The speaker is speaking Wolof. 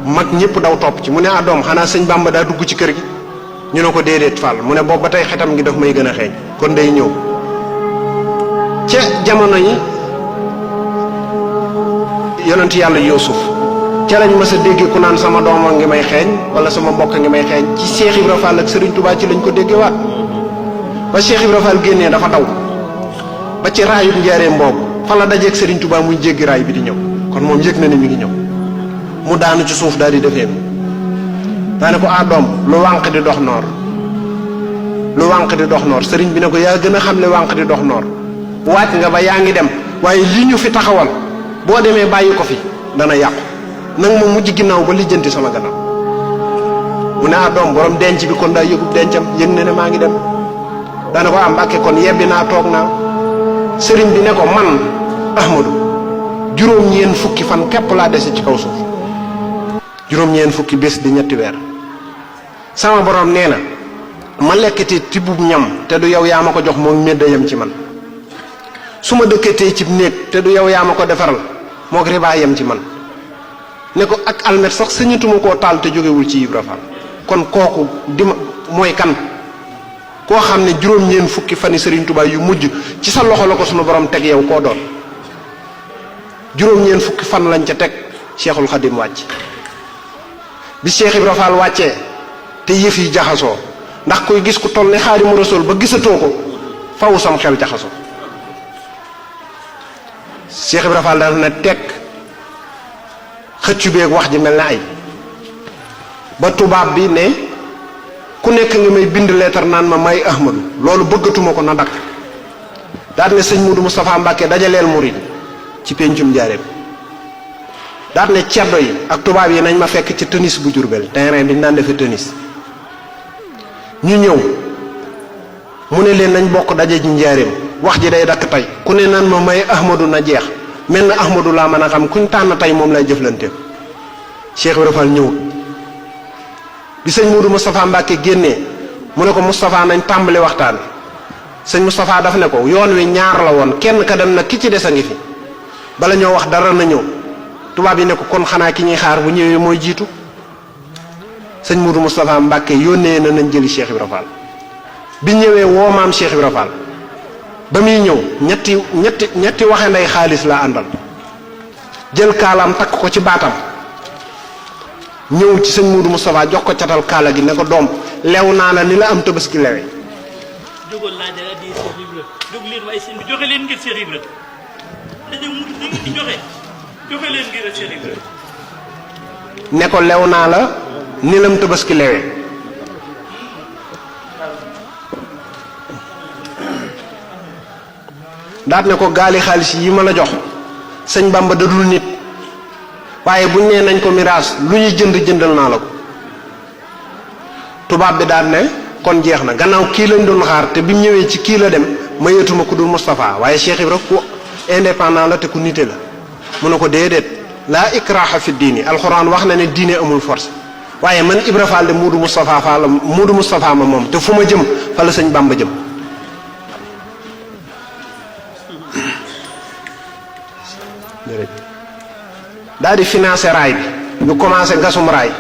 mag ñëpp daw topp ci mu ne doom xanaa sëñ Bamba daa dugg ci kër gi ñu ne ko déedéet Fall mu ne boobu ba tey xetam gi daf may gën a xeeñ kon day ñëw. ca jamono yi yonent yàlla Yuusuf ca lañ mës a dégg ku naan sama dooma ngi may xeeñ wala sama mbokk ngi may xeeñ ci Cheikh Ibra Fall ak Serigne Touba ci lañ ko déggee waat ba Cheikh Ibra Fall génnee dafa daw ba ci raayub njaareem boobu fa la dajeeg Serigne Touba muy jéggi raay bi di ñëw kon moom yëg na ne mi ngi ñëw mu daanu ci suuf daal di defee daane ko doom lu wànq di dox noor lu wànq di dox noor sëriñ bi ne ko yaa gën a xam ne wànq di dox noor wàcc nga ba yaa ngi dem waaye li ñu fi taxawal boo demee bàyyi ko fi dana yàqu nag ma mujj ginnaaw ba lijjanti sama gannaaw mu ne doom borom denc bi kon daa yëgub dencam yëg na ne maa ngi dem daane ko Mbàkke kon yebbi naa toog naa sëriñ bi ne ko man Ahmadu juróom-ñeen fukki fan képp laa dese ci kaw suuf juróom-ñeen fukki bés di ñetti weer sama borom nee na ma lekkati tibbub ñam te du yow yaa ma ko jox moom médda yem ci man su ma dëkkatee ci néeg te du yow yaa ma ko defaral moo ribaa yem ci man ne ko ak almet sax sañatuma koo taal te jógewul ci Ibra Fall kon kooku mooy kan koo xam ne juróom-ñeen fukki fani Serigne Touba yu mujj ci sa loxo la ko sunu borom teg yow koo doon juróom-ñeen fukki fan lañ ca teg Cheikhul Khadim wàcc bi Cheikh Ibra Fall wàccee te yëf yi jaxasoo ndax koy gis ku toll ne Xaadimu Rasuul ba gisatoo ko faw sam xel jaxasoo Cheikh Ibra Fall daal na teg xëccu beeg wax ji mel na ay ba tubaab bi ne ku nekk nga may bind leetar naan ma may Ahmadu loolu bëggatuma ko na dakk daal ne sëñ Mudu Moustapha Mbàkke dajaleel murid ci péncum Njaaréem daal ne ceddo yi ak tubaab yi nañ ma fekk ci tennis bu Jurbel terrain bi ñu daan defee tennis ñu ñëw mu ne leen nañ bokk daje ci Njaaréem wax ji day dakk tey ku ne naan ma may Ahmadu na jeex mel na Ahmadu laa mën a xam kuñ tànn tey moom lay jëflante Cheikh Ibra Fall ñëwul bi sëñ Mudu Moustapha Mbàkke génnee mu ne ko Moustapha nañ tàmbali waxtaan sëñ Moustapha daf ne ko yoon wi ñaar la woon kenn ka dem na ki ci des a ngi fi bala ñoo wax dara na ñëw tubaab yi ne ko kon xanaa ki ñuy xaar bu ñëwee mooy jiitu sëñ Mudu Moustapha Mbàkke yónnee na nañ jëli Cheikh Ibra Fall bi ñëwee woo maam Cheikh Ibra Fall ba muy ñëw ñetti waxe nday xaalis la àndal jël kaalaam takk ko ci baatam ñëw ci sëñ Mudu Moustapha jox ko catal kaala gi ne ko doom lew naa la ni la am tabaski lewe jógoon laa dara di Cheikh Ibra jóg leen waaye seen bi joxe leen ngir Cheikh Ibra dañu mu di ngeen di joxe leen ngir Cheikh Ibra ne ko lew naa la ni lam tabaski lewe daat ne ko gaali xaalis yi ma la jox sëñ Bamba dadul nit waaye buñ nee nañ ko miraas lu ñuy jëndal naa la ko tubaab bi daal ne kon jeex na gannaaw kii lañ doon xaar te bi mu ñëwee ci kii la dem ma yëtuma ku dul Moustapha waaye Cheikh Ibra ku indépendant la te ku nite la mu ne ko déedéet laa ikraha fi diini alxuraan wax na ne diine amul force waaye man Ibra Fall de Mudu Moustapha Fall Mudu Moustapha ma moom te fu ma jëm fa la sëñ Bamba jëm daal di financé raay bi ñu commencé gasum raay